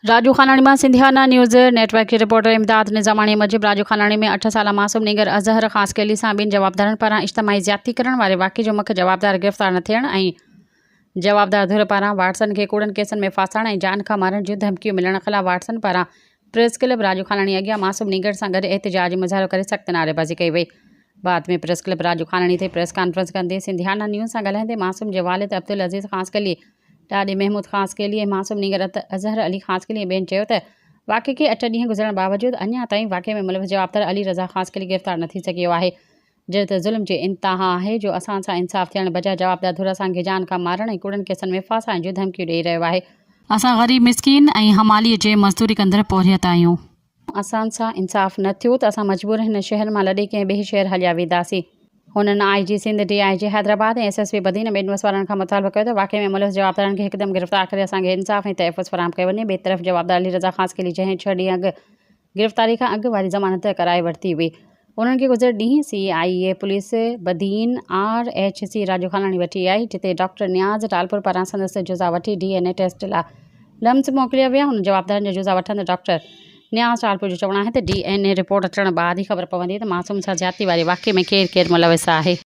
راڄو خاناڻي مان Sindhiana news net work جي reporter امداد نظاماڻي موجب راڄو خاناڻي ۾ اٺ سالا معصوم نينگر اظهر خاصخيلي سان ٻن جوابدارن پاران اجتماعي زيادتي ڪرڻ واري واقعي جو مک جوابدار گرفتار نه ٿيڻ ۽ جوابدار ڌر پاران وارثن کي ڪوڙن ڪيسن ۾ ڦاسائڻ ۽ جان کان مارڻ جون ڌمڪيون ملڻ خلاف وارثن پاران پريس ڪلب راڄو خاناڻي اڳيان معصوم نينگر سان گڏ احتجاجي مظاهرو ڪري سخت نعريبازي ڪئي وئي. بعد ۾ پريس ڪلب راڄو خاناڻي تي پريس ڪانفرنس ڪندي سنڌيانا نيوز سان ڳالهائيندي معصوم جي والد عبدالعزيز خاصخيلي ڏاڏي محمود خاصخيلي ۽ معصوم نينگر اظهر علي خاصخيلي ۽ ٻين چيو ته واقعي کي اٺ ڏينهن گذرڻ باوجود اڃا تائين واقعي ۾ ملوث جوابدار علي رضا خاصخيلي گرفتار نه ٿي سگهيو آهي جڏهن ته ظلم جي انتها آهي جو اسان سان انصاف ٿيڻ بجاء جوابدار ڌر اسان کي جان کان مارڻ ۽ ڪوڙن ڪيسن ۾ ڦاسائڻ جون ڌمڪيون ڏئي رهيو آهي. اسان غريب مسڪين ۽ حمالي جي مزدوري ڪندڙ پورهيت آهيون. اسان سان انصاف نه ٿيو ته اسان مجبور هن شهر مان لڏي ڪنهن ٻئي شهر هليا وينداسين. هنن I G Sindh, D I G Hyderabad ۽ S S P Badin ۽ ٻين وس وارن کان مطالبو ڪيو ته واقعي ۾ ملوث جوابدارن کي هڪدم گرفتار ڪري اسان کي انصاف ۽ تحفظ فراهم ڪيو وڃي. ٻئي طرف جوابدار علي رضا خاصخيلي جنهن ڇهه ڏينهن اڳ گرفتاري کان اڳ واري ضمانت ڪرائي ورتي هئي انهن کي گذريل ڏينهن C I A police Badin R H C Rajo Khanani وٺي آئي جتي ڊاڪٽر نياز ٽالپر پاران سندس جزا وٺي ڊي اين اي ٽيسٽ لاء لمس موڪليا ويا هن جوابدارن جا جزا وٺندڙ ڊاڪٽر نياز ٽالپر جو چوڻ آهي ته ڊي اين اي رپورٽ اچڻ بعد ئي خبر پوندي ته معصوم سان زيادتي واري واقعي ۾ ڪير ڪير ملوث آهي.